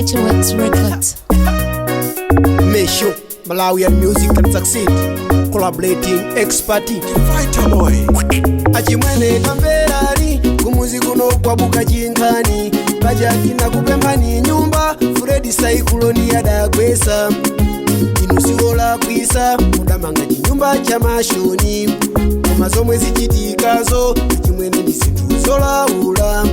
NatureWorks Records. Make sure Malawian music can succeed. Collaborating expert. Fighter boy. Achimwene tamverani, kumuzi kuno kwabuka chinkhani. Pajatina kupemphani nyumba, Freddy Cyclone yadagwesa. Inu siwola kwisa, mudamanga chinyumba cha mashoni. Koma zomwe zichitikazo, achimwene ndi zinthu zolaula.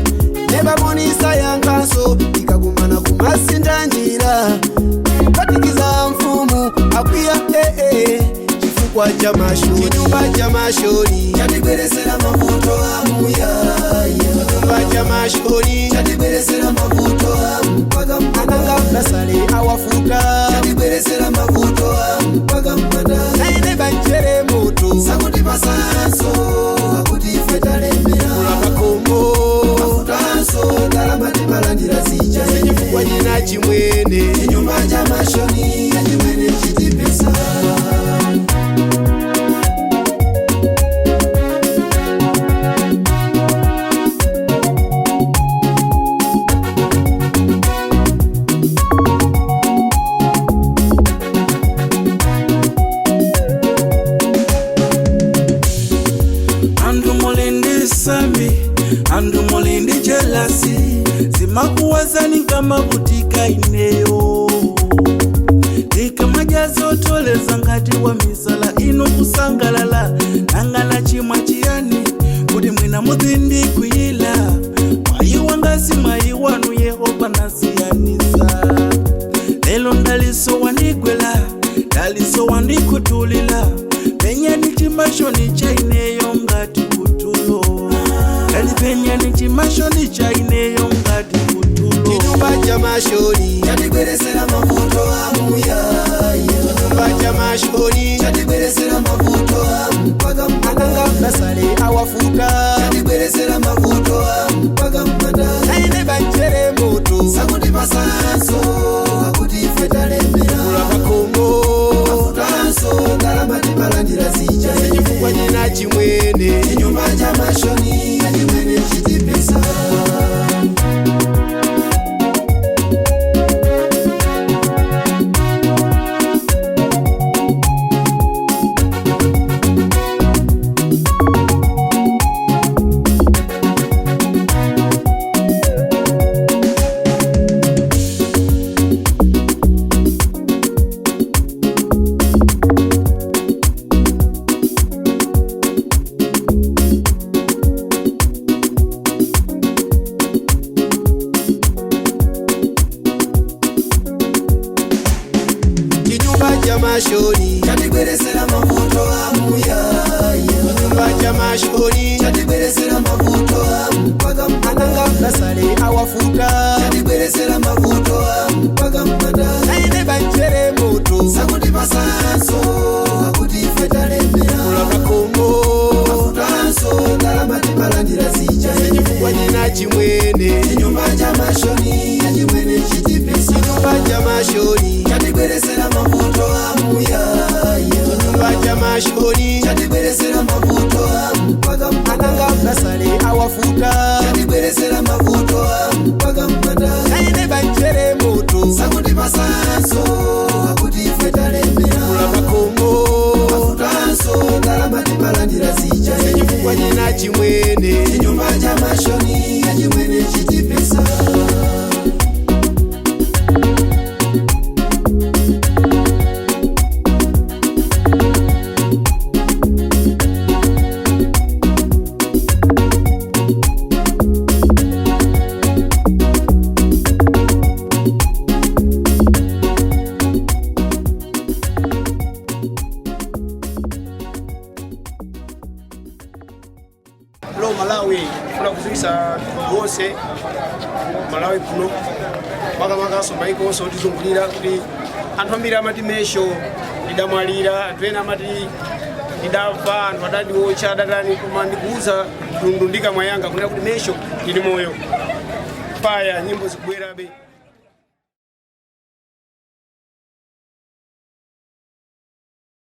Nebamonisa yankhanso, tikakumana kumasinda njira. Patikiza mfumu akwiya ee chifukwa cha mashoni, chinyumba cha mashoni Chatibweresera mavuto amuyaya. Chinyumba cha mashoni Chatibweresera mavuto mpaka ananga basale awafuta. Chatibweresera mavuto mpaka mpata. Naine banchere moto. Sakuti pasanso akuti ife talemera. Kulapakombo. Mafutanso ndalama timalandira zija. Chifukwa china chimwene. Chinyumba cha mashoni achimwene chitipesa. Andu mulindi sami, andu mulindi jealousy, zimakuwazani kamavutika ineyo ndikamajazi otoleza ngati wa misala ino kusangalala nangana chimwa chiyani kuti mwina muzindikwiyila mwayi wanga si mwayi wanu. Yehova nasiyanisa lelo ndaliso wandigwela, ndaliso wandikutulila, penyani chimashoni chaineyo ngati kutulo, ndalipenyani chimashoni chaineyo ngati kutulo. Chinyumba cha mashoni Chatibweresera mavuto amuyaya. Chinyumba cha mashoni Chatibweresera mavuto mpaka ananga basale awafuta. Chatibweresera mavuto mpaka mpata. Naine banchere moto. Sakuti pasanso akuti ife talemera. Kulapakombo. Mafutanso ndalama timalandira zija. Chifukwa china chimwene. Chinyumba cha mashoni achimwene chitipesa. Chinyumba cha mashoni Chatibweresera mavuto amuyaya. Chinyumba cha mashoni Chatibweresera mavuto mpaka ananga basale awafuta. Chatibweresera mavuto mpaka mpata. Naine banchere moto. Sakuti pasanso akuti ife talemera. Kulapakombo. Mafutanso ndalama timalandira zija. Chifukwa china chimwene. Chinyumba cha mashoni achimwene chitipesa. Chinyumba cha mashoni Chatibweresera mavuto amuyaya. Chinyumba cha mashoni Chatibweresera mavuto mpaka ananga basale awafuta. Chatibweresera mavuto mpaka mpata. Naine banchere moto. Sakuti pasanso akuti ife talemera. Kulapakombo. Mafutanso ndalama timalandira zija. Chifukwa china chimwene. Chinyumba cha mashoni achimwene chitipesa. Lo Malawi funa kuziwisa wonse Malawi kuno, makamakaso maiko onse otizungulira, kuti anthu ambiri amati mesho ndidamwalira, anthu ena amati ndidafa, anthu adandiotcha, adatani, koma ndikuuza mtundu ndikamwa yanga kunena kuti mesho ndili moyo, paya nyimbo zikubwerabe.